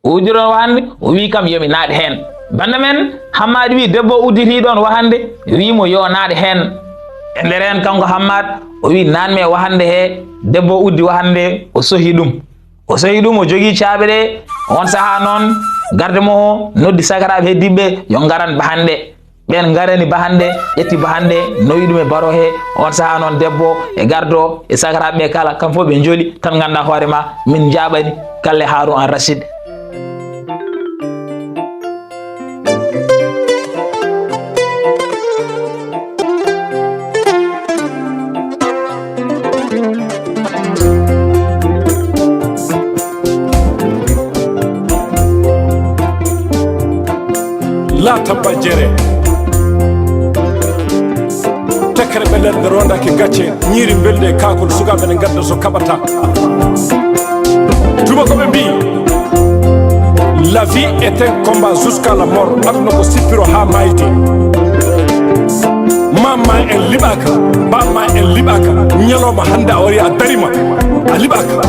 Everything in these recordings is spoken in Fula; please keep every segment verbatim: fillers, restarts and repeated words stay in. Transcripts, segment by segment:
Uddiron wahande, o wi kam yo mi naat heen. Banda men, Hammaad wi debbo udditii ɗoon wahande, wi mo yo naat heen. E nder heen kanko Hammaad, o wi naat mi e wahande he, debbo uddi wahande, o sohi ɗum. O sohi ɗum, o jogii caaɓe ɗe, on sahaa noon, garde mo o noddi sakaraaɓe heddiiɓe yo ngaran bahande. Ɓeen ngarani bahande, ƴetti bahande, nowi ɗum e baro he. On sahaa noon debbo e gardo e sakaraaɓe ɓe kala, kam fof ɓe njoli, tan nganndaa hoore ma, min njaaɓani, Kalle Haarun An Racid. Laata bajjere. Tekkere ɓe nder rondaaki gacce, ñiiri mbelde e kaakol, sukaaɓe ne ngadda so kaɓata. Tuma ko ɓe mbii, la vie est un combat jusqu'à la mort. Aduna ko sippiro haa maayde. Maam ma en liɓaaka, baam ma en liɓaaka. Ñalawma hannde a wari a darima, a liɓaaka.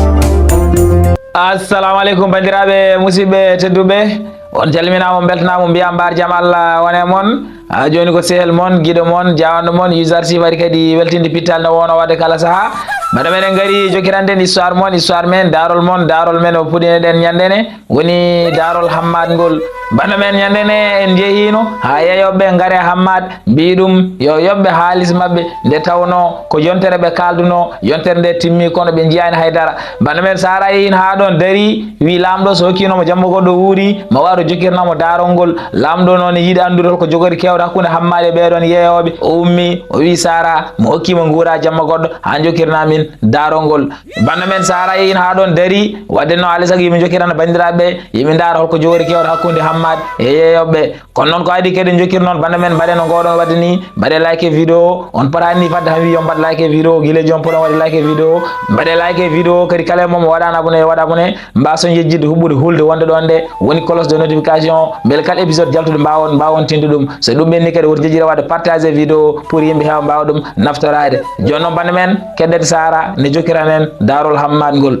Assalamu aleykum, banndiraaɓe, musidɓe tedduɓe. On calminaama, on mbeltanaama, on mbiyaa mbaar jam Allah wona e mon. Haa jooni ko sehel mon, giɗo mon, jaawanɗo mon, U S R C wari kadi weltinde pittal no woono waɗde kala sahaa. Banda men en ngari jokkirande en histoire mon, histoire men, daarol mon, daarol men o puɗɗinoɗen ñande ne. Woni daarol Hammaad ngol. Banda men ñande ne en njehiino haa yeeyooɓe ngare Hammaad, mbii ɗum yo yoɓɓe haalis maɓɓe, nde tawnoo ko yontere ɓe kaaldunoo, yontere nde timmii kono ɓe njiyaani hay dara. Banda men Saara yehiino haa ɗoon darii, wii laamɗo so hokkiino mo jamma goɗɗo wuuri, ma waaru jokkirana mo daarol ngol. Laamɗo noon ne yiɗi anndude hol ko jogori keewde hakkunde Hammaad e ɓee ɗoon yeeyooɓe. O ummii, o wii Saara, mi hokkii ma nguura jamma goɗɗo, haa njokkirana min daarol ngol. Banda men Saara yehiino haa ɗoon darii, waɗde noon alaa e sago yo mi njokkirana banndiraaɓe ɓe, yo ɓe ndaara hol ko jogori keewde hakkunde Hammaad e yeeyooɓe ɓe. Kono noon ko adii kadi njokkir noon banda men, mbaɗen no ngoɗon waɗde ni, mbaɗe like e vidéo, on potaani ni fadde han wi yo mbaɗ like e vidéo, gila jooni poɗon waɗde like e vidéo, mbaɗe like e vidéo, kadi kala e mon mo waɗaani abonné yo waɗ abonné, mbaason yejjitde huɓɓude hulde wonde ɗoon nde, woni cloche de notification, mbele kala épisode jaltuɗo mbaawon, mbaawon tinde ɗum, so ɗum ɓenni kadi woto jejjire waɗde partage vidéo pour yimɓe heewa mbaawa ɗum naftoraade. Jooni noon banda men, kedden Saara ne jokkiran en daarol Hammaad ngol.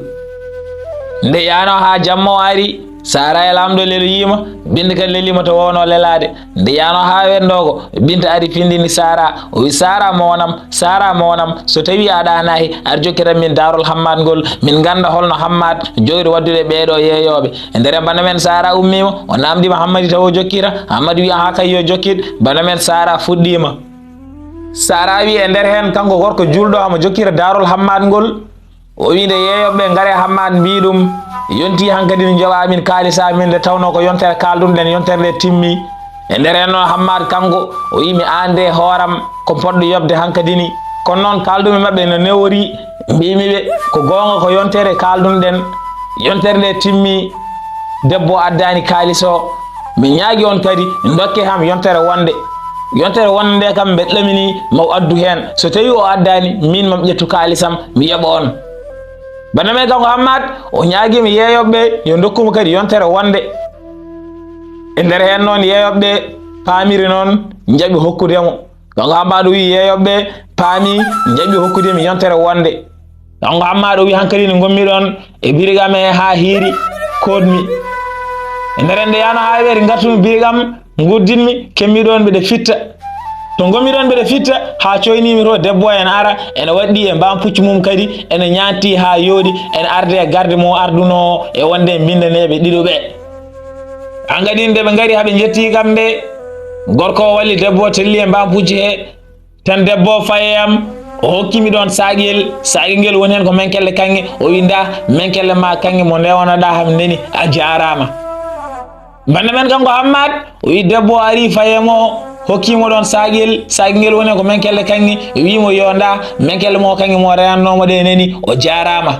Nde yaano haa jamma o ari, Saara e laamɗo leloyiima, Binta kadi leliima to woowno lelaade. Nde yaano haa wenndoogo, Binta ari findini Saara. O wi, Saara moonam, Saara moonam, so tawii a ɗaanaahi, ar jokkiran min daarol Hammaad ngol, min ngannda holno Hammaad jogori waɗdude ɓee ɗoo yeeyooɓe. E nder en banda men Saara ummiima, o naamndiima Hammadi taw o jokkira, Hammadi wi, ahaa kay yo jokkit, banda men Saara fuɗɗiima. Saara wi e nder heen kanko gorko juulɗo hamo jokkira daarol Hammaad ngol. O wii nde yeeyooɓe ɓe ngare Hammaad mbii ɗum, yontii hankadi no njoɓaa min kaalis amin nde tawnoo ko yontere kaaldunɗen, yontere nde timmii. E nder heen noon Hammaad kanko o wii mi aan de hooram ko poɗɗo yoɓde hankadi ni. Kono noon kaaldumi maɓɓe no neworii, mbiimi ɓe ko goonga ko yontere kaaldunɗen, yontere nde timmii, debbo addaani kaalis o. Mi ñaagii on kadi ndokke ham yontere wonde. Yontere wonde nde kam mbeɗa ɗaminii ma o addu heen. So tawii o addaani, miin ma mi ƴettu kaalisam mi yoɓa on. Banda men kanko Hammaad, o ñaagiima yeeyooɓe ɓe yo ndokku mo kadi yontere wonde. E nder heen noon yeeyooɓe ɓe paamiri noon njaɓi hokkude mo. Kanko Hammaad o wii yeeyooɓe ɓe paami njaɓi hokkude mi yontere wonde. Kanko Hammaad o wii hankadi ne ngonmi ɗoon e biriga am he haa hiiri, koodmi. E nder heen nde yaano haa weeti ngartumi biriga am, nguddinmi, kemmi ɗoon mbiɗa fitta. To ngonmi ɗoon mbiɗa fitta haa cooyniimi to debbo o ene ara, ene waɗɗii e mbaam pucci mum kadi, ene ñaantii haa yooɗi, ene arde e garde mo ardunoo e wonde mbinndaneeɓe ɗiɗo ɓe. Hankadi nde ɓe ngari haa ɓe njettii kam nde, gorko o walli debbo o telli e mbaam pucci he, tan debbo o faye am, o hokki mi ɗoon saagel, saagel ngel woni heen ko menkelle kaŋŋe, o wi ndaa menkelle ma kaŋŋe mo ndewonoɗaa ham neni, a jaaraama. Banda men kanko Hammaad, o wi debbo o ari faye mo, hokki mo ɗoon saagel, saagel ngel woni heen ko menkelle kaŋŋe, wi mo yo ndaa menkelle mo kaŋŋe mo reyanno mo ɗe neni, o jaaraama.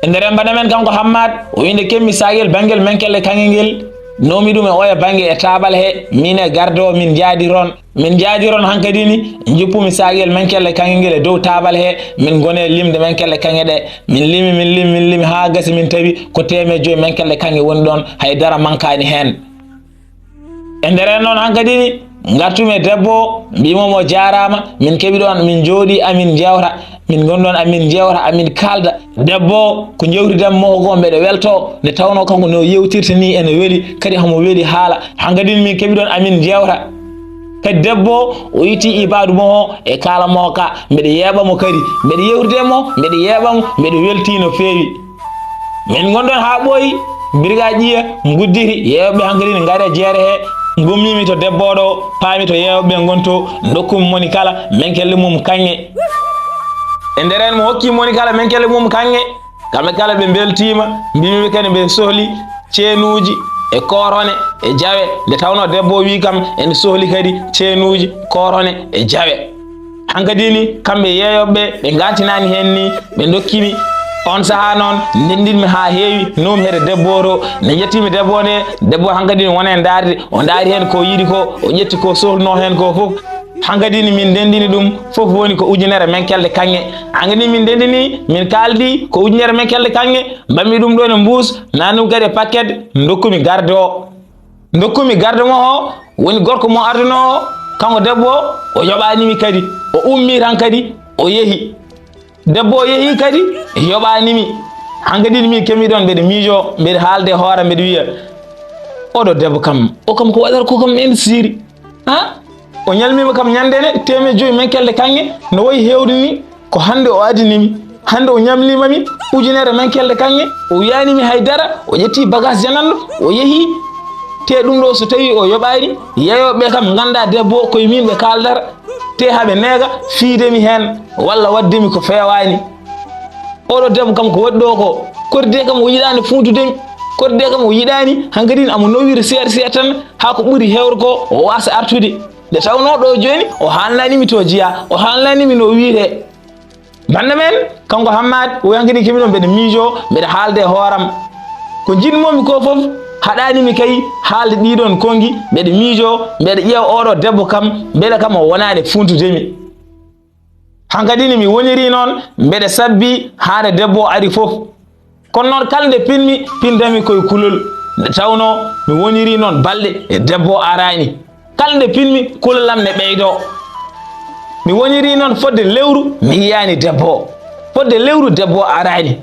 E nder en banda men kanko Hammaad, o wi nde kemmi saagel banngel menkelle kaŋŋe ngel, nawmi ɗum e oya bannge e taabal he, miin e garde o min njaadiron. Min njaadiron hankadi ni, njippumi saagel menkelle kaŋŋe ngel e dow taabal he, min ngone limde menkelle kaŋŋe ɗe. Min limi, min limi, min limi haa gasi min tawi ko teemeɗɗe joyi menkelle kaŋŋe woni ɗoon, hay dara mankaani heen. E nder en noon hankadi ni, ngartumi e debbo o, mbiimi mo jaaraama, min keɓi ɗoon, min njooɗii, amin njeewta. Min ngonɗon amin njeewta, amin kaalda. Debbo o, ko njeewtiɗen mo ko mbeɗa weltoo, nde tawnoo kanko no yewtirta nii ene weli, kadi homo weli haala. Hankadin min keɓiɗon amin njeewta. Kadi debbo o, o itti ibaadu mo o e kaala mo ka, mbeɗa yeeɓa mo kadi. Mbeɗa yewtida e mo, mbeɗa yeeɓa mo, mbeɗa weltii no feewi. Min ngonɗon haa ɓooyi, birga ƴiya ngudditi, yeeyoɓe hankadin ngari e jeere he. Ngummimi to debbo o ɗo, paami to yeeyoɓe ngonto, ndokkumi moni kala menkelle mum kaŋŋe. E nder en mo hokki moni kala menkelle mum kaŋŋe, kamɓe kala ɓe mbeltiima, mbimi ɓe kadi mbe sohli ceenuuji e koorone e jawe, nde tawnoo debbo o wii kam ene sohli kadi ceenuuji, koorone e jawe. Hankadini kamɓe yeeyoɓe ɓe, ɓe ngaatinaani heen ni, ɓe ndokkimi. On sahaa noon, ndendinmi haa heewi, nuumi heede debbo o to. Nde njettiimi debbo o nde, debbo o hankadini woni e ndaarde, o ndaari heen ko yiɗi ko, o ƴetti ko sohlunoo heen ko fof. Hankadini min ndendini ɗum, fof woni ko ujunere menkelde kaŋŋe. Hankadini min ndendini, min kaaldi ko ujunere menkelde kaŋŋe, mbaɗmi ɗum ɗoon e mbuus, naatnumi kadi e pakket, ndokkumi garde o. Ndokkumi garde mo o, woni gorko mo ardunoo o, kanko debbo o, o yoɓaani mi kadi. O ummii tan kadi, o yehi. Debbo o yehi kadi, yoɓaani mi. Hankadin mi keɓmi ɗoon, mbeɗa miijoo, mbeɗa haalda e hoore am, mbeɗa wiya, "Oɗo debbo kam, o kam ko waɗata ko kam ene siiri." Ha? O ñalmiima kam ñande ne teemeɗɗe joyi menkelde kaŋŋe, no wayi heewde ni, ko hannde o adini mi. Hannde o ñamliima mi ujunere menkelde kaŋŋe, o wiyaani mi hay dara, o ƴetti bagaas jananɗo, o yehi. Te ɗum ɗo so tawii o yoɓaani, yeeyooɓe ɓe kam nganndaa debbo o, koye miin ɓe kaaldata, te haɓe neega fiide mi heen walla waɗde mi ko feewaani. Oɗo debbo kam ko waɗi ɗo ko, kori de kam o yiɗaani fuuntude mi, kori de kam o yiɗaani hankadin amo nowiri seeɗa seeɗa tan, haa ko ɓuri heewde ko o waasa artude. Nde tawnoo ɗo jooni o haalnaani mi to jeyaa, o haalnaani mi no wiyetee. Bannda men, kanko Hammaat, o wi hankadi keɓmi ɗoon mbeɗa miijoo, mbeɗa haalda e hoore am. Ko njiɗ-mi ko fof haɗaani mi kay haalde ɗii ɗoon konngi, mbeɗa miijoo, mbeɗa ƴeewa oɗo debbo kam, mbele kam o wonaani fuuntude mi. Hankadi ne mi woniri noon, mbeɗa sabbi haa nde debbo o ari fof. Kono noon kala nde pinmi, pindami koye kulol. Nde tawnoo mi woniri noon balɗe e debbo o araani. Kala nde pinmi, kulol am ne ɓeydoo. Mi woniri noon fodde lewru, mi yiyaani debbo o. Fodde lewru, debbo o araani.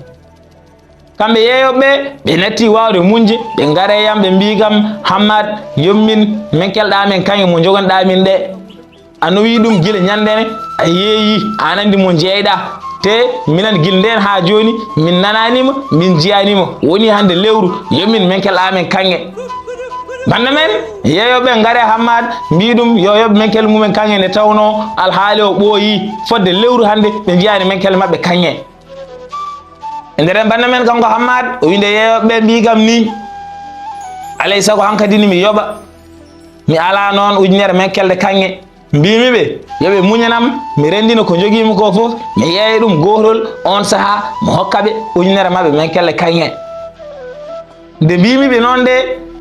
Kamɓe yeeyooɓe ɓe, ɓe natti waawde muñde, ɓe ngari e am, ɓe mbii kam, "Hammaat, yommin, men kelɗaa men kaŋŋe mo njogonɗaa min ɗe. A nowii ɗum gila ñande ne, a yeeyii, aan anndi mo njeeyɗaa. Te minen gila ndeen haa jooni, min nanaani mo, min njiyaani mo. Woni hannde lewru, yommin men kelɗaa men kaŋŋe." Bannda men, yeeyooɓe ngari e Hammaat, mbii ɗum yo yoɓ men kel mumen kaŋŋe, nde tawnoo alhaali o ɓooyii. Fodde lewru hannde, ɓe njiyaani men kel maɓɓe kaŋŋe. E nder en bannda men kanko Hammaat, o wii nde yeeyooɓe ɓe mbii kam nii, "Alay sago hankadi ni mi yoɓa, mi alaa noon ujunere men kelɗe kaŋŋe." Mbiimi ɓe, yo ɓe muñanam, mi renndina ko njogiimi ko fof, mi yeeya ɗum gootol, oon sahaa mi hokka ɓe ujunere maɓɓe men kelɗe kaŋŋe. Nde mbiimi ɓe noon nde,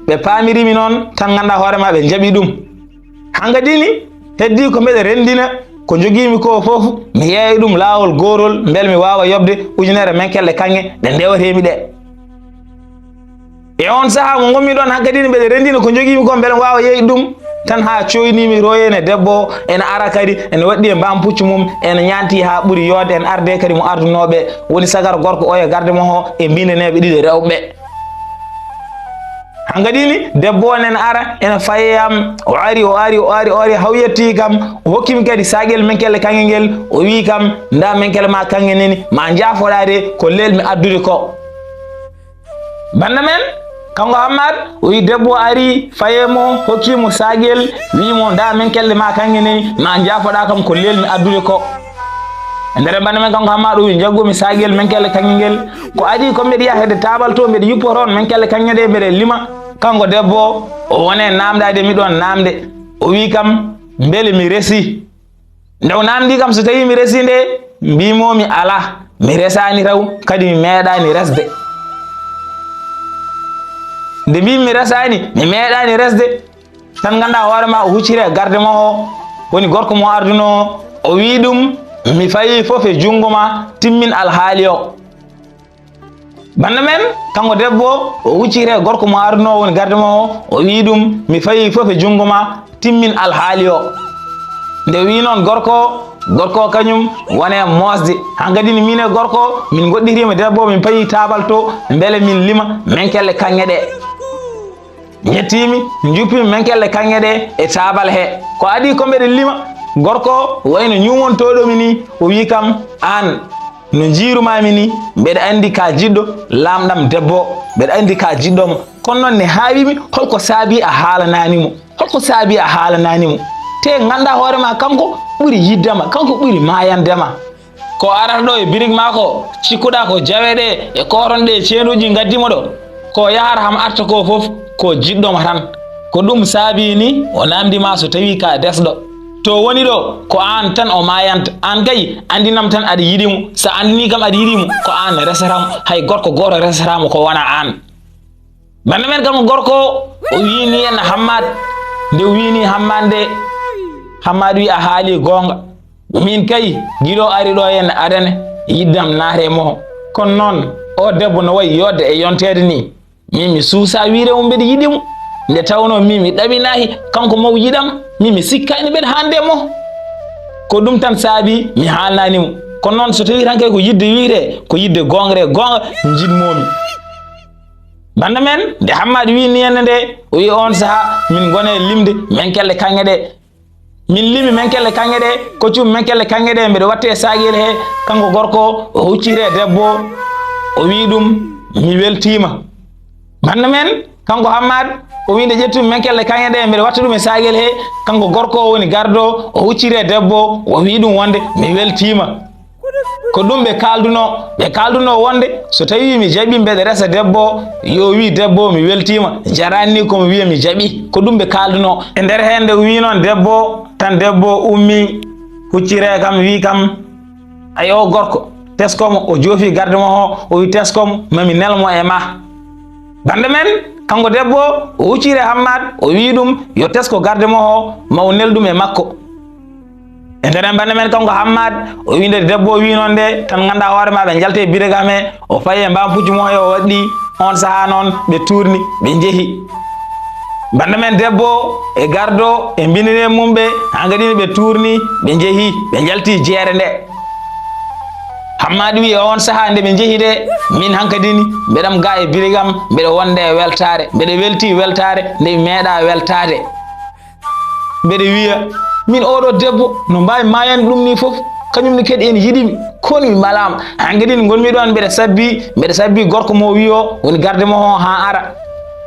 ɓe paamiri mi noon, tan nganndaa hoore ma ɓe njaɓi ɗum. Hankadi ni, heddii ko mbeɗa renndina ko njogiimi ko fof, mi yeeya ɗum laawol gootol, mbele mi waawa yoɓde ujunere men kelɗe kaŋŋe ɗe ndewetee mi ɗe. E oon sahaa mo ngonmi ɗoon, hankadi ne mbeɗa renndina ko njogiimi ko, mbele mi waawa yeeyde ɗum tan haa cooyniimi royene debbo o, ene ara kadi, ene waɗɗi e mbaam puccu mum, ene ñaanti haa ɓuri yooɗde, ene ardee kadi mo ardunooɓe, woni sagara gorko o e garde mo o e mbiindaneeɓe ɗiɗo rewɓe. Hankadi ni, debbo o nene ara, ene faye am, o ari, o ari, o ari, o ari, haa o yetti kam, o hokki mi kadi saagel menkelle kaŋŋe ngel, o wii kam, "Ndaa menkelle ma kaŋŋe neni, ma njaafoɗaa de ko lelmi addude ko." Bannda men, kanko Hammaat, o wii debbo o ari, faye mo, hokki mo saagel, wii mo, "Ndaa menkelle ma kaŋŋe neni, ma njaafoɗaa kam ko lelmi addude ko." E nder bannda men, kanko Hammaat, o wii, "Njaggumi saagel menkelle kaŋŋe ngel, ko adii ko mbeɗa yaha hedde taabal to, mbeɗa yuppa toon menkelle kaŋŋe ɗe, mbeɗa lima." Kanko debbo o, o woni e naamndaade mi ɗoon naamnde. O wii kam, "Mbele mi resi?" Nde o naamndii kam so tawii mi resii nde, mbiimi mi alaa, mi resaani taw, kadi mi meeɗaani resde. Nde mbiimi mi resaani, mi meeɗaani resde, tan nganndaa hoore ma o hucciri e garde mo o, woni gorko mo ardunoo o, o wii ɗum, "Mi fayii fof e junngo ma, timmin alhaali o." Bannda men, kanko debbo o, o hucciri e gorko mo ardunoo woni garde mo o, o wii ɗum, "Mi fayii fof e junngo ma, timmin alhaali o." Nde wii noon gorko o, gorko o kañum woni e moosde. Hankadi ne miin e gorko o, min ngoɗɗitiima debbo o, min payi taabal to, mbele min lima menkelle kaŋŋe ɗe. Ƴettiimi, njuppimi menkelle kaŋŋe ɗe e taabal he. Ko adii ko mbeɗe lima, gorko o wayno ñuumontooɗo mi nii, o wii kam, "Aan, no njiirumaa mi nii, mbeɗa anndi ka jiɗɗo laamɗam debbo o, mbeɗa anndi ka jiɗɗo mo. Kono noon ne haawi mi, holko saabii a haalanaani mo? Holko saabii a haalanaani mo? Te nganndaa hoore ma, kanko ɓuri yiɗde ma, kanko ɓuri maayande ma." Ko arata ɗo e birig maa ko, cikkuɗaa ko jawe ɗe e kooron ɗe e ceenuuji ngaddi mo ɗo. Ko yahata ham arta ko fof, ko jiɗɗo mo tan. Ko ɗum saabii ni o naamndi ma so tawii ka desɗo. To woni ɗo, ko aan tan o maayanta. Aan kay, anndinam tan aɗa yiɗi mo. So anndinii kam aɗa yiɗi mo, ko aan resata mo. Hay gorko gooto resata mo ko wona aan. Bannda men kanko gorko o, o wiini en Hammaat. Nde o wiini Hammaat nde, Hammaat wi, "A haali goonga. Min kay, gila o ari ɗo en adane, yiɗdam naate mo. Kono noon, o debbo no wayi yodde e yonteede ni. Min mi suusa wiire mo mbeɗa yiɗi mo. Nde tawnoo min mi ɗaminaaki, kanko mo yiɗam, min mi sikkaani mbeɗa haalde mo. Ko ɗum tan saabii mi haalnaani mo. Kono noon so tawii tan kay ko yiɗde wiire, ko yiɗde goongre goonga njiɗmoo-mi." Bannda men, nde Hammaat wii nii hannde nde, o wii, "On sahaa, min ngona e limde menkelle kaŋŋe ɗe. Min limi menkelle kaŋŋe ɗe, koccumi menkelle kaŋŋe ɗe, mbeɗa waɗti e saagel he." Kanko gorko o, o hucciti e debbo o, o wii ɗum, "Mi weltiima." Bannda men, kanko Hammaat, o wii, "Nde ƴettumi menkelle kaŋŋe ɗe, mbeɗa waɗti ɗum e saagel he." Kanko gorko o woni gardo o, o hucciti e debbo o, o wii ɗum wonde, "Mi weltiima." Ko ɗum ɓe kaaldunoo, ɓe kaaldunoo wonde so tawii mi jaɓii mbeɗa resa debbo o, yo wii debbo o, "Mi weltiima, jaraani ni ko mi wiya mi jaɓii." Ko ɗum ɓe kaaldunoo. E nder heen nde o wii noon debbo o, tan debbo o ummii, hucciti e kam, wii kam, "Ay, o gorko, tesko mo." O joofi garde mo o, o wii, "Tesko mo, ma mi nel mo e ma." Bannda men, kanko debbo o, o hucciti e Hammaat, o wii ɗum yo tesko garde mo o, ma o nel ɗum e makko. E nder en bannda men kanko Hammaat, o wii nde debbo o wii noon nde, tan nganndaa hoore ma ɓe njalti e birig am he, o fayi e mbaam puccu mo he o waɗɗi, on sahaa noon ɓe tuurni, ɓe njehi. Bannda men debbo o e gardo o e mbinire mum ɓe, haa kadi ne ɓe tuurni, ɓe njehi, ɓe njalti jeere nde. Hammaat wii e on sahaa nde ɓe njehi nde, min hankadi ni mbeɗam ga e birig am, mbeɗa wonde e weltaare, mbeɗa welti weltaare nde mi meeɗa weltaade. Mbeɗa wiya, min oɗo debbo, no mbaawi maayande ɗum ni fof? Kañum ne kadi ene yiɗi mi, kono mi malaama. Haa kadi ne ngonmi ɗoon, mbeɗa sabbi, mbeɗa sabbi gorko mo wiyo woni garde mo o haa ara.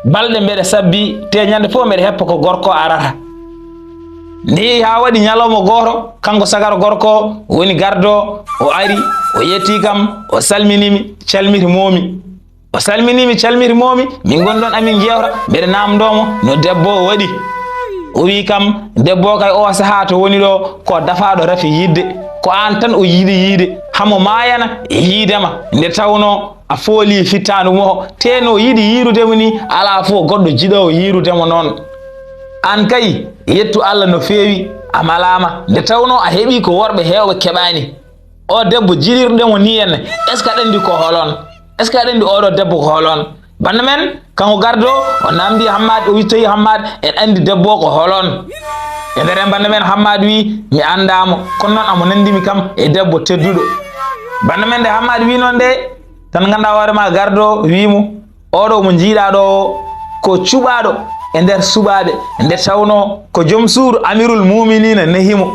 Balɗe mbeɗa sabbi, te ñande fof mbeɗa heppa ko gorko arata. Nde yehi haa waɗi ñalawma gooto, kanko sagara gorko woni gardo, o ari, o yetti kam, o salmini mi, calmiti moomi. O salminii mi, calmiti moomi, min ngoni ɗoon amin njeewta, mbeɗa naamndoo mo no debbo o waɗi. O wii kam, debbo o kay oo sahaa to woni ɗo, ko dafaaɗo rafi yiɗde. Ko aan tan o yiɗi yiide, hamo maayana e yiide ma. Nde tawnoo a foolii fittaandu mo, tee no yiɗi yiirude mo nii, alaa fof goɗɗo jiɗoowo yiirude mo noon. Aan kay, yettu Alla no feewi, a malaama. Nde tawnoo a heɓii ko worɓe heewɓe keɓaani. O debbo jiɗirɗen mo nii henne, est-ce que aɗa anndi ko hol on? Est-ce que aɗa anndi oɗo debbo ko hol on? Bannda men, kanko gardo, o naamndi Hammaat, o wittoyi Hammaat, en anndi debbo ko hol on? E nder en bannda men, Hammaat wii, mi anndaa mo, kono noon amo nanndi mi kam e debbo tedduɗo. Bannda men nde Hammaat wii noon nde, tan nganndaa hoore ma gardo wii mo, oɗo mo njiiɗaa ɗo o, ko cuɓaaɗo e nder suɓaaɓe, nde tawnoo ko jom suudu Amirul Muuminiina nehi mo.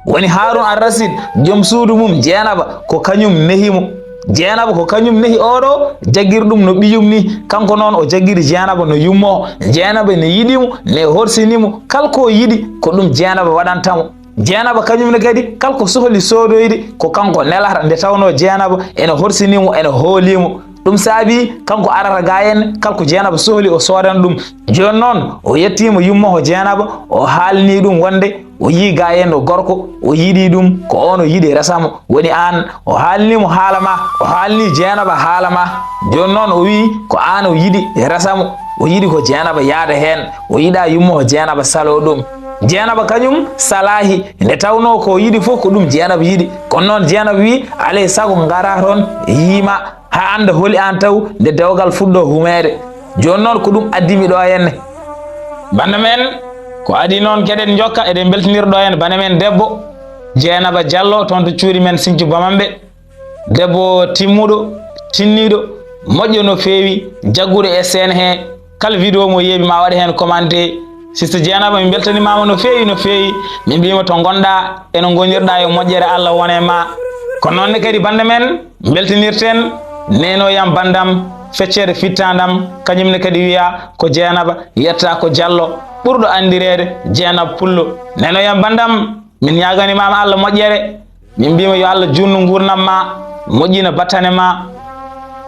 Woni Haarun Ar-Rasiid, jom suudu mum Jeenaba, ko kañum nehi mo. Jeenaba ko kañum nehi oɗo, jaggiri ɗum no ɓiyum ni. Kanko noon o jaggiri Jeenaba no yummo o. Jeenaba ne yiɗi mo, ne horsini mo. Kala ko yiɗi, ko ɗum Jeenaba waɗanta mo. Jeenaba kañum ne kadi, kala ko sohli soodoyde, ko kanko nelata, nde tawnoo Jeenaba ene horsini mo, ene hooli mo. Ɗum saabii kanko arata ga en, kala ko Jeenaba sohli, o soodana ɗum. Jooni noon, o yettiima yummo o Jeenaba, o haalni ɗum wonde o yii ga en ɗo gorko, o yiɗi ɗum, ko oon o yiɗi resa mo. Woni aan, o haalni mo haala ma, o haalni Jeenaba haala ma. Jooni noon, o wii ko aan o yiɗi resa mo, o yiɗi ko Jeenaba yaada heen, o yiɗa yummo o Jeenaba saloo ɗum. Jeenaba kañum salaahi, nde tawnoo ko o yiɗi fof ko ɗum Jeenaba yiɗi. Kono noon, Jeenaba wii, alaa e sago ngara toon yii ma, haa annda holi aan taw nde dewgal fuɗɗoo humeede. Jooni noon, ko ɗum addi mi ɗo henne. Bannda men, Ko adii noon, keɗen njokka, eɗen mbeltinir ɗo heen bane men debbo Jeenaba Jallo, toon to cuuɗi men Sinthiou Bamambé. Debbo timmuɗo, tinniiɗo, moƴƴo no feewi, jagguɗo e seen he, kala vidéo mo yeeɓi ma waɗ heen commenté. Sista Jeenaba, min mbeltanimaama no feewi, no feewi. Min mbiima to ngonɗaa, e no ngonirɗaa, yo moƴƴere Allah wone ma. Kono noon ne kadi bannda men, mbeltinirten Neenoyam banndam, fecceede fittaandam, kañum ne kadi wiya ko Jeenaba, yetta ko Jallo, ɓurɗo anndireede Jeenaba Pullo. Neenoyam banndam, min ñaaganimaama Allah moƴƴere, min mbiima yo Allah juutnu nguurndam ma, moƴƴina battane ma.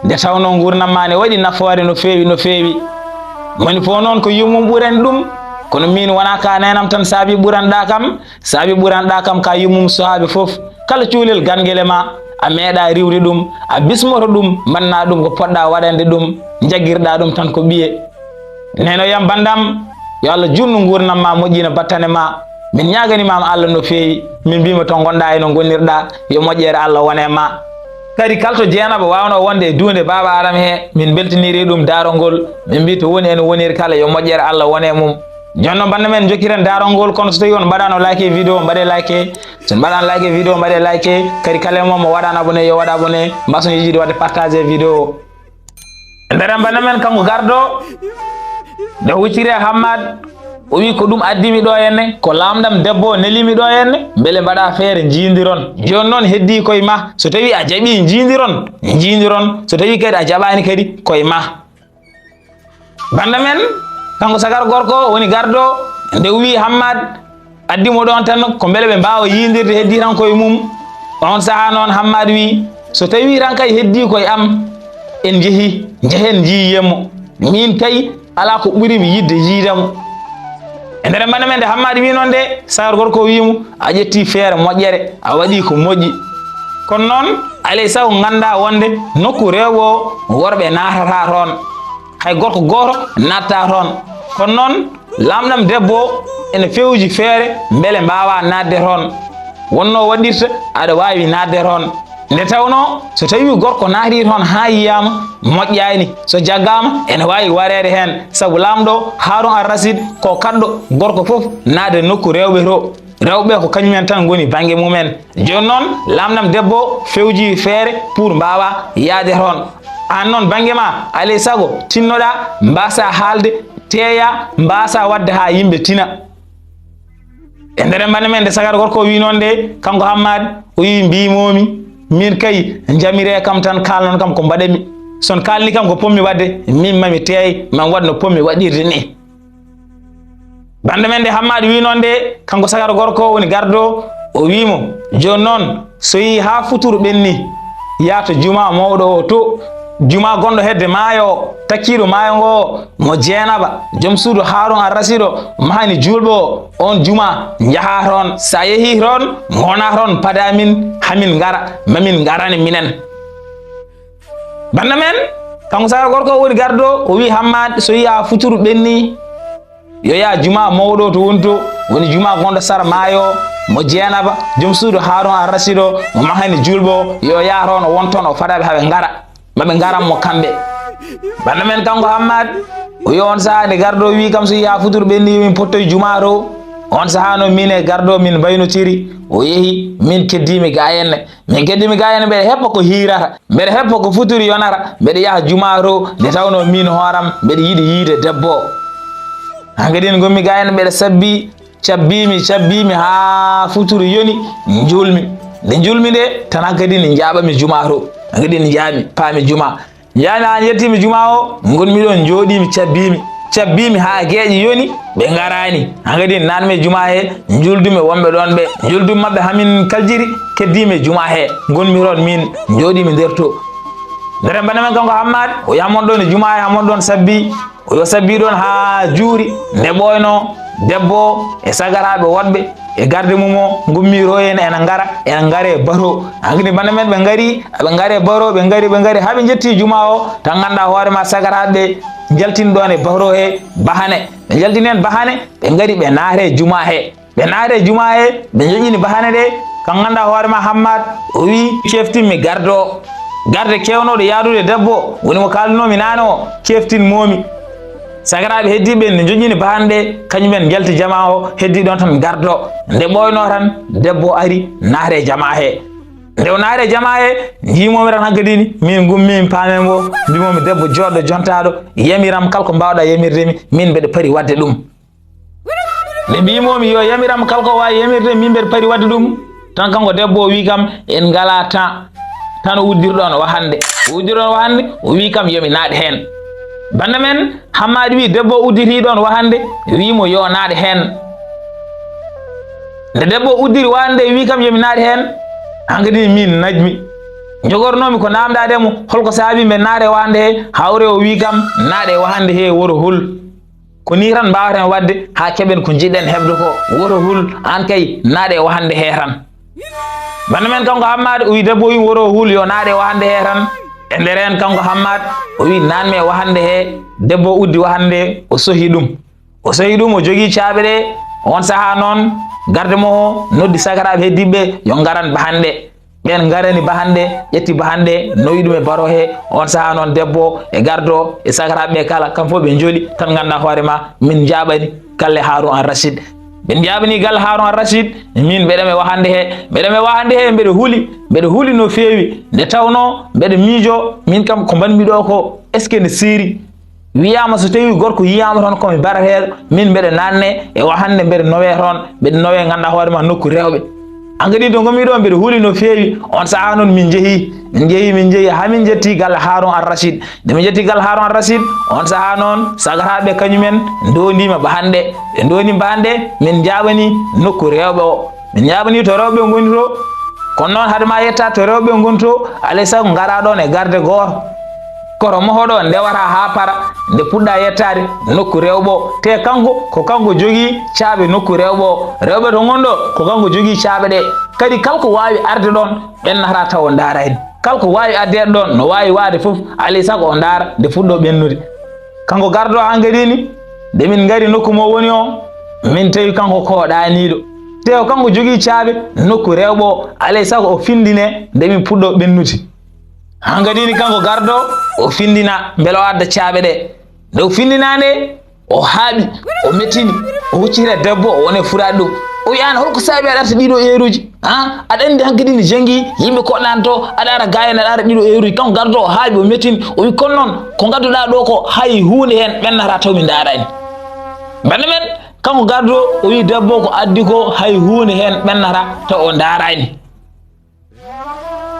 Nde tawnoo nguurndam ma ne waɗi nafoore no feewi, no feewi. Moni fof noon ko yummum ɓurani ɗum, kono miin wonaa ka neenam tan saabi ɓuranɗaa kam, saabi ɓuranɗaa kam ka yummum suhaaɓe fof. Kala cuulel garngel e ma, a meeɗaa riiwde ɗum, a bismoto ɗum, mbaɗnaa ɗum ko poɗɗaa waɗande ɗum, njaggirɗaa ɗum tan ko ɓiye. Neenoyam banndam, yo Allah juutnu nguurndam ma, moƴƴina battane ma. Min ñaaganimaama Allah no feewi, min mbiima to ngonɗaa e no ngonirɗaa, yo moƴƴere Allah wone e ma. Kadi kala to Jeenaba waawnoo wonde e duunde Baaba Aadama he, min mbeltinirii ɗum daarol ngol, min mbii to woni e no woniri kala, yo moƴƴere Allah wone e mum. Jooni noon bannda men, njokkiren daarol ngol, kono so tawii on mbaɗaano like vidéo, mbaɗee like. So on mbaɗaano like vidéo, mbaɗee like. Kadi kala e mon mo waɗaano abonné, yo waɗ abonné. Mbaason yiɗde waɗde partager vidéo. E nder bannda men kanko garɗo, nde hucciri e Hammad, o wi ko ɗum addi mi ɗo henne, ko lamɗam debbo o neli mi ɗo henne, mbele mbaɗa feere njiidiron. Jooni noon heddii koye ma, so tawii a jaɓii njiidiron, njiidiron, so tawii kadi a jaɓaani kadi koye ma. Bannda men, kanko sagar gorko woni garɗo, nde o wi Hammad, addi mo ɗoon tan ko mbele ɓe mbaawa yiidirde heddii tan koye mum. Oon sahaa noon Hammad wi, so tawii tan kay heddii koye am, en njehi, njehen njiiyen mo. Miin kay alaa ko ɓuri mi yiɗde yiide mo. E nder bannda men nde Hammad wi noon de, sagar gorko wi mo, a ƴettii feere moƴƴere, a waɗii ko moƴƴi. Kono noon, alay sago nganndaa wonde nokku rewɓe o worɓe naatataa toon. Hay gorko gooto naattaa toon. Kono noon, lamɗam debbo o ene fewji feere mbele mbaawaa naatde toon. Wonnoo waɗirta aɗa waawi naatde toon. Nde tawnoo, so tawii gorko naatii toon haa yiyaama, moƴƴaani. So jaggaama, ene waawi wareede heen. Sabu laamɗo o, Haarun Ar Rasiid, ko kaɗɗo, gorko fof naatde nokku rewɓe to. Rewɓe ko kañum en tan ngoni bannge mum en. Jooni noon, lamɗam debbo o fewji feere pour mbaawa yahde toon. Aan noon bannge ma, alay sago, tinnoɗaa, mbaasaa haalde, teeyaa, mbaasaa waɗde haa yimɓe tina. E nder bannda men nde sagar gorko o wi noon de, kanko Hammad, o wi mbiimoomi, miin kay, njamiree kam tan, kaalnon kam ko mbaɗami. So on kaalni kam ko pommi waɗde, miin mami teey, mami waɗ no pommi waɗirde ni. Bannda men nde Hammad wi noon de, kanko sagar gorko o woni garɗo, o wi mo, jooni noon, so yii haa futuru ɓenni, yaa to jumaa mawɗo o to, jumaa gonɗo hedde maayo o, takkiiɗo maayo ngo o, mo Jeenaba, joom suudu Haarun Ar Rasiid o, mahani juulɓe o, oon jumaa, njahaa toon. So a yehii toon, ngonaa toon, padaa min, haa min ngara, ma min ngarane minen. Bannda men, kanko sagar gorko o woni garɗo, o wi Hammad, so yii haa futuru ɓenni, yo yaa jumaa mawɗo o to woni to, woni jumaa gonɗo sara maayo o, mo Jeenaba, joom suudu Haarun Ar Rasiid o, mo mahani juulɓe o, yo yaa toon, o won toon, o fadaaɓe haa ɓe ngara, ma ɓe ngaran mo kamɓe. Bannda men kanko Hammad, o wi oon sahaa nde garɗo o wi kam so yii haa futuru ɓenni, yo min pottoy jumaa to. Oon sahaa noon min e garɗo min mbaynotiri, o yehi, min keddiimi ga enne. Min keddiimi ga enne, mbeɗa heppa ko hiirata, mbeɗa heppa ko futuri yonata, mbeɗa yaha jumaa to, nde tawnoo miin hooram mbeɗa yiɗi yiide debbo o. Hankadi ngonmi ga enne, mbeɗa sabbi, cabbiimi, cabbiimi haa futuri yoni, njuulmi. Nde njuulmi nde, tan hankadi ne njaaɓami jumaa to. Hankadi ne njaami, paami jumaa. Njaami haa njettiimi jumaa o, ngonmi ɗoon, njooɗiimi, cabbiimi. Cabbiimi haa geeƴe yoni, ɓe ngaraani. Hankadi naatmi e jumaa he, njuuldumi wonɓe ɗoon ɓe. Njuuldumi maɓɓe haa min kaljiri, keddiimi e jumaa he. Ngonmi toon miin, njooɗiimi nder to. Nder bannda men kanko Hammad, o yaha mon ɗoon e jumaa he, haa mon ɗoon sabbi. O yo sabbi ɗoon haa juuri, nde ɓooynoo, debbo o e sagaraaɓe woɗɓe, e garde mum o, ngummiiroo en, ena ngara, ena ngaree bato. Hankadi bannda men ɓe ngari, ɓe ngaree bato, ɓe ngari, ɓe ngari, haa ɓe njettii jumaa o, tan nganndaa hoore ma sagaraaɓe ɓe njaltini ɗoon e bato he bahane. Ɓe njaltini heen bahane, ɓe ngari ɓe naatee jumaa he. Ɓe naatee jumaa he, ɓe njoƴƴini bahane ɗe, kam nganndaa hoore ma Hammad, o wii, "Ceftinmi garde o." Garde keewnooɗo yaadude debbo o, woni mo kaalunoomi naane o, ceftinmoomi. Sagaraaɓe heddiiɓe ɓen ne njoƴƴini bahanɗe, kañumen njalti jamaa o, heddii ɗon tan gardo. Nde ɓooynoo tan, debbo ari, naati e jamaa he. Nde o naati e jamaa he, njiimoomi tan hankadi ni, min ngummi, min paamii mo, mbiimoomi, "Debbo jooɗɗo jontaaɗo, yamiram kala ko mbaawɗaa yamirde mi, min mbeɗa pari waɗde ɗum." Nde mbiimoomi yo yamiram kala ko waawi yamirde, min mbeɗa pari waɗde ɗum. Tan kanko debbo o wii kam, "En ngalaa temps." Tan o uddiri ɗon wahannde. O uddiri ɗon wahannde, o wii kam, "Yo mi naaɗ heen." Bannda men Hammaadi wii, debbo o udditi ɗon wahannde, wii mo yo naaɗ heen. Nde debbo o uddiri wahannde, wii kam, "Yo mi naaɗ heen." Hankadi min najmi. Njogornoomi ko naamndaade mo, holko saabii mbeɗa naata e wahannde he, hawre o wii kam, "Naaɗ e wahannde he, woto hul." Ko nii tan mbaawaten waɗde haa keɓen ko njiɗɗen heɓde ko. Woto hul, aan kay, naaɗ e wahannde he tan. Bannda men kanko Hammaat, o wii debbo o wii woto hul, yo naaɗ e wahannde he tan. E nder heen kanko Hammaat, o wii, "Naan mi e wahannde he." Debbo o uddi wahannde, o sohi ɗum. O sohi ɗum, o jogii caaɓe ɗe. Oon sahaa noon, garde mo o noddi sagaraaɓe heddiiɓe ɓe, yo ngaran bahanɗe. Ɓeen ngarani bahanɗe, ƴetti bahanɗe, noyi ɗum e baro he. Oon sahaa noon, debbo e gardo e sagaraaɓe ɓe kala, kam fof ɓe njoli, tan nganndaa hoore ma, min njaaɓani galle Haarun Ar Racid. Min njaaɓani galle Haarun Ar Racid, min mbeɗa mi e wahannde he, mbeɗa mi e wahannde he, mbeɗa huli, mbeɗa huli no feewi. Nde tawnoo mbeɗa miijoo, min kam ko mbaɗmi ɗo ko, est-ce que ne seeri? Wiyaama so tawii gorko yiyaama toon ko mi barateeɗo, min mbeɗa naatne e wahannde, mbeɗa nowee toon, mbeɗa nowee nganndaa hoore ma nokku rewɓe. Hankadi to ngonmi ɗo mbeɗa huli no feewi. Oon sahaa noon min njehii, min njehii, min njehii haa min njettii galle Haarun Ar Racid. Nde min njettii galle Haarun Ar Racid, oon sahaa noon sagaraaɓe kañumen ndoondiima bahanɗe. Ɓe ndoondiima bahanɗe, min njaaɓani nokku rewɓe o. Min njaaɓanii to rewɓe ngoni to. Kono noon, hade ma yetta to rewɓe ngoni to, alay sago ngaraa ɗoon e garde gooto. Koto mohoɗo ndewata haa para, nde puɗɗa yettaade nokku rewɓe o. Te kanko, ko kanko jogii caabi nokku rewɓe o. Rewɓe to ngon ɗo, ko kanko jogii caabi ɗe. Kadi kala ko waawi arde ɗoon, ɓennata taw o ndaarayni. Kala ko waawi ardeede ɗoon, no waawi waade fof, alay sago o ndaara nde fuɗɗo ɓennude. Kanko gardo hankadi ni, nde min ngari nokku mo woni o, min tawi kanko ko ɗaaniiɗo. Te o kanko jogii caabi nokku rewɓe o, alay sago o findine nde min puɗɗo ɓennude. Hankadi ni kanko gardo, o findina mbele o adda caabi ɗe. Nde o findinaa nde, o haaɓi, o mettini, o hucciti e debbo, o woni e furaade ɗum. O wiyi, "Aan, holko saabi aɗa arta ɗiɗo eeruuji? Haa, aɗa anndi hankadi ne janngi, yimɓe koɗɗaani to, aɗa ara gaa en, aɗa ara ɗiɗo eeruuji." Kanko gardo o haaɓi, o mettini, o wiyi, "Kono noon, ko ngadduɗaa ɗo ko, hay huunde heen ɓennata taw mi ndaaraani." Bannda men, kanko gardo o wiyi, "Debbo, ko addi ko, hay huunde heen ɓennata taw o ndaaraani."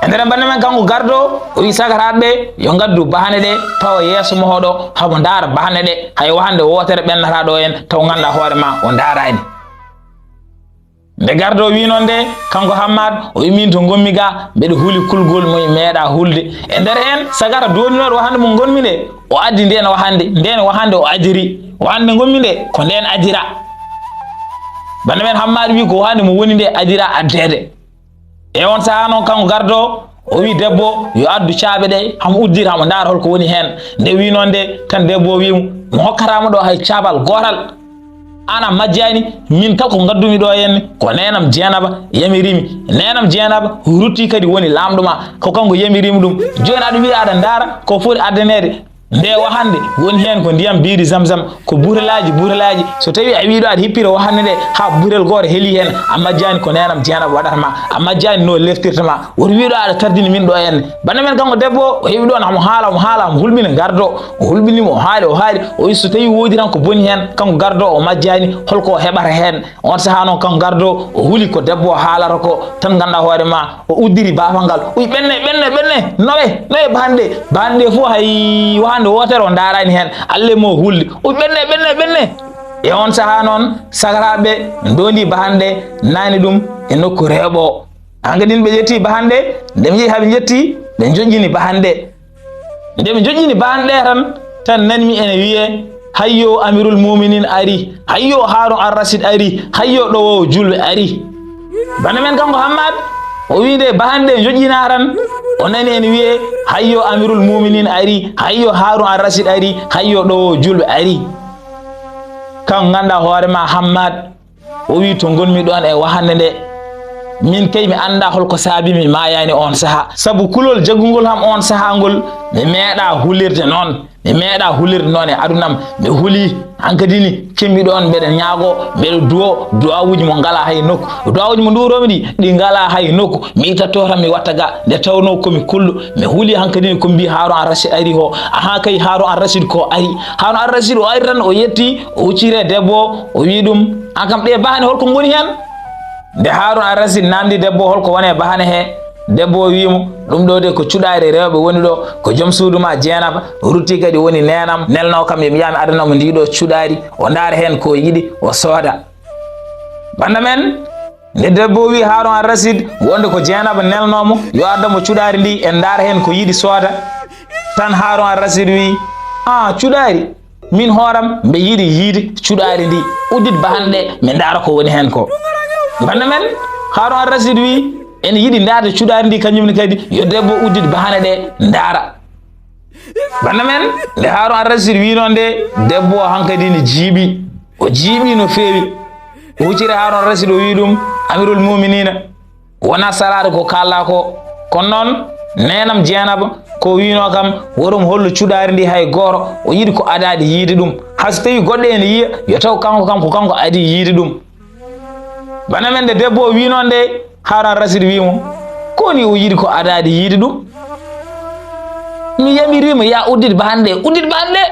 E nder bannda men kanko gardo, o wiyi sagaraaɓe ɓe, yo ngaddu bahane ɗe, pawa yeeso mohoɗo, hamo ndaara bahane ɗe, hay wahande wootere ɓennata ɗo en, taw nganndaa hoore ma o ndaaraani. Nde gardo o wii noon nde, kanko Hammaat, o wii, "Min to ngonmi ga, mbeɗa huli kulgol mo mi meeɗa hulde." E nder heen, sagara dooninooɗo wahande mo ngonmi nde, o addi ndeen wahande, ndeen wahande o ajiri. Wahande ngonmi nde, ko ndeen ajira. Bannda men Hammaat wii, "Ko wahande mo woni nde ajira addeede." E oon sahaa noon, kanko gardo o, o wii debbo, yo addu caabi ɗe, hamo uddita, hamo ndaara holko woni heen. Nde wii noon nde, tan debbo o wii mo, "Mi hokkataa mo ɗo hay caabal gootal. Aan a majjaani, min kala ko ngaddumi ɗo heen, ko neenam Jeenaba yamiri mi. Neenam Jeenaba rutti kadi woni laamɗo ma, ko kanko yamiri mi ɗum. Jooni aɗa wiya aɗa ndaara ko foti addaneede." Nde wahande woni heen ko ndiyam biiri Zamzam, ko butelaaji, butelaaji. So tawii a wii ɗo aɗa hippira wahande nde, haa butel gooto heli heen, a majjaani ko neenam Jeenaba waɗata ma, a majjaani no leftirta ma. Woto wii ɗo aɗa tardini min ɗo heen. Bannda men kanko debbo, o heɓi ɗoon hamo haala, hamo haala, hamo hulɓina gardo. O hulɓini mo, o haali, o haali. O wii so tawii woodi tan ko boni heen, kanko gardo o majjaani, holko o heɓata heen. Oon sahaa noon kanko gardo, o huli ko debbo o haalata ko, tan nganndaa hoore ma, o uddiri baafal ngal. O wii, "Ɓenne, ɓenne, ɓenne, nowe, nowe bahanɗe, bahanɗe fof hay wahande wootere o ndaaraani heen, alle mo hulde." O wii, "Ɓenne, ɓenne, ɓenne." E oon sahaa noon, sagaraaɓe ndoondi bahanɗe, naani ɗum e nokku rewɓe o. Hankadi ɓe ƴetti bahanɗe, nde ɓe njehi haa ɓe njetti, ɓe njoƴƴini bahanɗe. Nde ɓe njoƴƴini bahanɗe tan, tan nanmi ene wiyee, "Hayyo Amirul Muminin ari, hayyo Harun Ar Rashid ari, hayyo ɗowoowo julɓe ari." Bana men kanko Hammad, o wii nde bahanɗe njoƴƴinaa tan, o nani ene wiyee, "Hayyo Amirul Muminin ari, hayyo Harun Ar Rashid ari, hayyo ɗowoowo julɓe ari." Kanko nganndaa hoore ma Hammad, o wii, "To ngonmi ɗoon e wahande nde, min kay mi anndaa holko saabi mi maayaani oon sahaa. Sabu kulol jaggungol am oon sahaa ngol, mi meeɗaa hulirde noon. Mi meeɗa hulirde noon e aduna am. Mi huli, hankadi ni, kemmi ɗoon, mbeɗa ñaago, mbeɗa duwo, duwawuuji mo ngalaa hay nokku. Duwawuuji mo nduwromi ɗi, ɗi ngalaa hay nokku. Mi ittatto tan, mi watta ga, nde tawnoo ko mi kulɗo. Mi huli, hankadi ni, ko mbi Haarun Al Racid ari o. Ahaa kay, Haarun Al Racid ko ari. Haarun Al Racid o ari tan, o yetti, o hucciti e debbo o, o wi ɗum, "Aan kam, ɗee bahane, holko ngoni heen?" Nde Haarun Al Racid namndi debbo o, holko woni e bahane he, debbo o wi mo, "Ɗum ɗo de ko cuɗaari rewɓe woni ɗo, ko joom suudu ma Jeenaba, rutti kadi woni neenam, nelnoo kam yo mi yaha mi adana mo ndi ɗo cuɗaari, o ndaara heen ko yiɗi, o sooda." Bannda men, nde debbo o wi Haarun Al Racid wonde ko Jeenaba nelnoo mo, yo addan mo cuɗaari ndi, en ndaara heen ko yiɗi sooda, tan Haarun Al Racid wi, "Aa, cuɗaari? Min hooram mbe yiɗi yiide cuɗaari ndi. Uddit bahane ɗe, mi ndaara ko woni heen ko." Bannda men, Haarun Al Racid wi, "Ene yiɗi ndaarde cuɗaari ndi kañum ne kadi, yo debbo uddit bahane ɗe, ndaara." Bannda men, nde Haarun Al Racid wi noon nde, debbo o hankadi ne jiiɓi. O jiiɓi no feewi. O hucciti Haarun Al Racid, o wi ɗum, "Amirul Muminina, wonaa salaade ko kaalɗaa ko. Kono noon, neenam Jeenaba ko wiinoo kam, woro mi hollu cuɗaari ndi hay gooto, o yiɗi ko adaade yiide ɗum. Hay so tawii goɗɗo ene yiya, yo taw kanko kam ko kanko adii yiide ɗum." Bannda men, nde debbo o wiinoo nde, Haarun Al Racid wi mo, "Ko woni o yiɗi ko adaade yiide ɗum? Mi yamiriima ya uddit bahane ɗe, uddit bahane ɗe."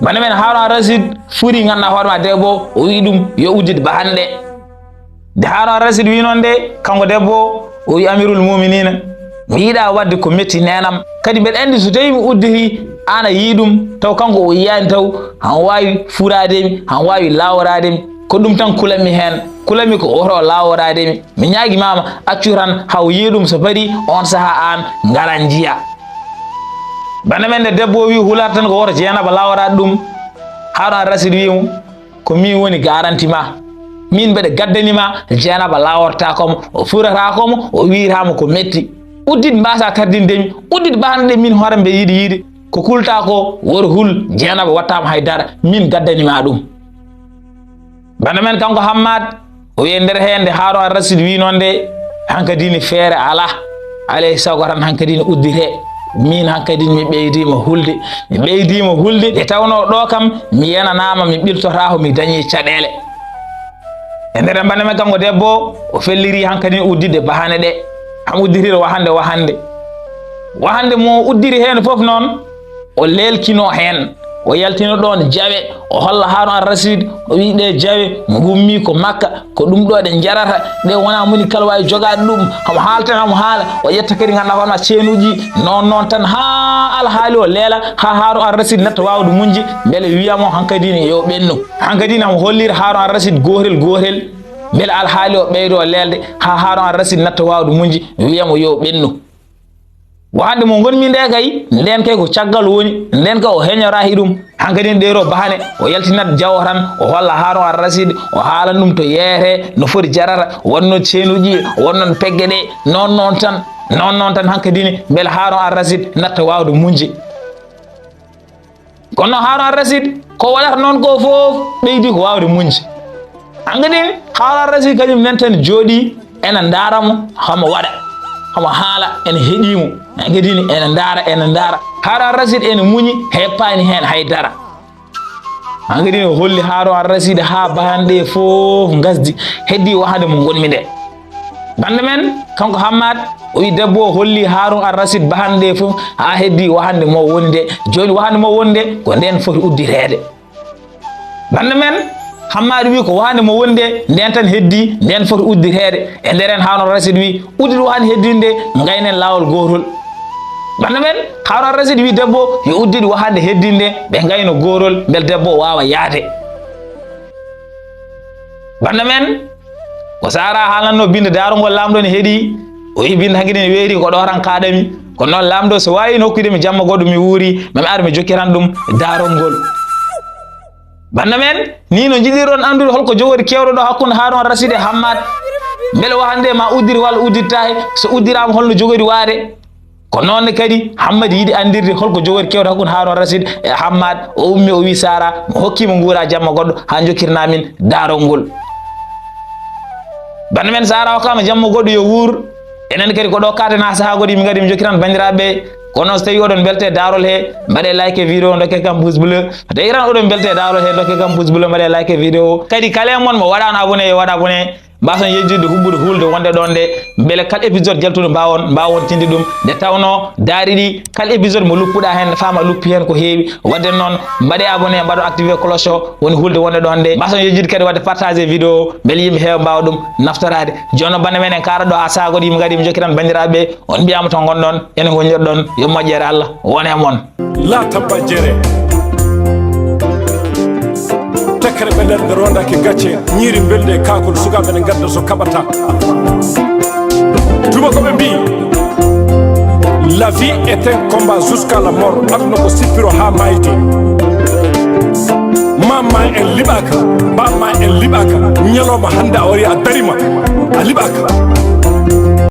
Bannda men, Haarun Al Racid furi nganndaa hoore ma debbo, o wi ɗum yo uddit bahane ɗe. Nde Haarun Al Racid wi noon nde, kanko debbo o, o wi, "Amirul Muminina, mi yiɗaa waɗde ko metti neenam. Kadi mbeɗa anndi so tawii mi udditi, aan a yii ɗum, taw kanko o yiyaani taw, han waawi furaade mi, han waawi laaworaade mi. Ko ɗum tan kulammi heen, kulammi ko woto o laaworaade mi. Mi ñaagimaama, accu tan haa o yiya ɗum, so parii, oon sahaa aan ngaraa njiyaa." Bannda men, nde debbo o wi hulat tan ko woto Jeenaba laaworaade ɗum, Haarun Al Racid wi mo, "Ko miin woni garanti ma. Miin mbeɗa gaddani ma, Jeenaba laawortaako mo, o furataako mo, o wiyata mo ko metti. Uddit mbaasa tardinde mi, uddit bahane ɗe min hooram mbe yiɗi yiide. Ko kulɗaa ko, woro hul, Jeenaba waɗtaa mo hay dara, miin gaddani ma ɗum." Bannda men, kanko Hammaad, o wi e nder heen nde Haarun Al Racid wi noon nde, hankadi ne feere alaa. Alaa e sago tan hankadi ne udditee. Miin hankadi ne mi ɓeydiima hulde. Mi ɓeydiima hulde. Nde tawnoo ɗo kam mi yenanaama, mi ɓiltotaako, mi dañii caɗeele. E nder bannda men, kanko debbo o, o felliri hankadi ne udditde bahane ɗe. Hamo udditiri wahande, wahande. Wahande mo uddiri heen fof noon, o leelkinoo heen, o yaltina ɗoon jawe, o holla Haarun Al Racid, o wi, "Ɗee jawe ngummii ko Makka, ko ɗum ɗo ɗe njarata, ɗe wonaa moni kala waawi jogaade ɗum." Hamo haala tan, hamo haala, o ƴetta kadi nganndaa hoore ma ceenuuji, noon noon tan haa alhaali o leela, haa Haarun Al Racid natta waawde muñde, mbele wiya mo hankadi ne yo ɓennu. Hankadi ne hamo hollira Haarun Al Racid gootel gootel, mbele alhaali o ɓeydoo leelde, haa Haarun Al Racid natta waawde muñde, wiya mo yo ɓennu. Wahande mo ngonmi nde kay, nden kay ko caggal woni, nden kay o heñoraa e ɗum. Hankadi ne ɗeero bahane, o yaltinat jawo tan, o holla Haarun Al Racid, o haalan ɗum to yeeyetee, no foti jarata, wonno ceenuuji, wonno pegge ɗe, noon noon tan, noon noon tan hankadi ne, mbele Haarun Al Racid natta waawde muñde. Kono Haarun Al Racid, ko waɗata noon ko fof, ɓeydi ko waawde muñde. Hankadi ne, Haarun Al Racid kañum nen tan jooɗii, ena ndaara mo, hamo waɗa, hamo haala, ena heɗii mo. Hankadi ne, ena ndaara, ena ndaara. Haarun Al Racid ena muñi, heppaani heen hay dara. Hankadi ne, o holli Haarun Al Racid haa bahane ɗe fof ngasdi, heddii wahande mo ngonmi nde. Bannda men, kanko Hammaad, o wi debbo o holli Haarun Al Racid bahane ɗe fof haa heddii wahande mo woni nde. Jooni wahande mo woni nde, ko nden foti udditeede. Bannda men, Hammaad wi ko wahande mo woni nde, nden tan heddii, nden foti udditeede. E nder heen Haarun Al Racid wi, "Uddit wahande heddii nde, ngaynen laawol gootol." Bannda men, Haarun Al Racid wi debbo, yo uddit wahande heddii nde, ɓe ngayno gootol, mbele debbo o waawa yahde. Bannda men, ko Saara haalanno binnde daarongol laamɗo ne heɗii, o wi binnde hankadi ne weeri ko ɗo tan kaaɗami. Kono noon laamɗo so waawi ne hokkude mi jamma goɗɗo mi wuuri, ma mi ar mi jokkitan ɗum daarongol. Bannda men, nii no njiɗirɗon anndude holko jogori kewɗo ɗo hakkunde Haarun Rasiid e Hammaat. Mbele wahande ma uddiri walla udditaaki? So uddiraama holno jogori waade? Ko noon ne kadi Hammadi yiɗi anndirde holko jogori kewɗo hakkunde Haarun Rasiid e Hammaat. O ummi o wi Saara, mi hokkii mo nguura jamma goɗɗo haa njokkirnaa min daarol ngol. Bannda men Saara hokkaama jamma goɗɗo yo wuur. Enen kadi ko ɗo kaaten haa sahaa goɗɗo yimɓe ngari mi njokkitan banndiraaɓe ɓe. Kono so tawi oɗon belte daarol he, mbaɗe like vidéo, dokke kam pouce bleu. So tawi tan oɗon belte daarol he, dokke kam pouce bleu, mbaɗe like vidéo. Kadi kala e mon mo waɗaano abonné, yo waɗ abonné. Mbason yejjitde huɓɓude hulde wonde ɗon nde, mbele kala épisode jaltuɗo mbawon, mbawon tinde ɗum. Nde tawno daari ɗi, kala épisode mo luppuɗa hen, fama luppi hen ko heewi. Wadde noon, mbaɗe abonné, mbaɗo activé cloche o, woni hulde wonde ɗon nde. Mbason yejjitde kadi wadde partagé vidéo o, mbele yimɓe heewa mbawa ɗum naftorade. Jooni noon bande men en kaara ɗo ha sagoɗo yimɓe ngari, mi jokki tan bandiraɓe, on mbiyama to gonɗon, ene goñirɗon, yo moƴƴere Allah wone e mon. La tabba jere. Tekkere ɓe nder nde rondaki gacce, ñiiri mbeldi e kaakol, sukaaɓe ne ngadda so kaɓata. Tuma ko ɓe mbi, la vie est un combat jusqu'à la mort. Aduna ko sippiro ha mayde. Mamma en liɓaka, bamma en liɓaka. Ñalawma hande a wari a darima, a liɓaka.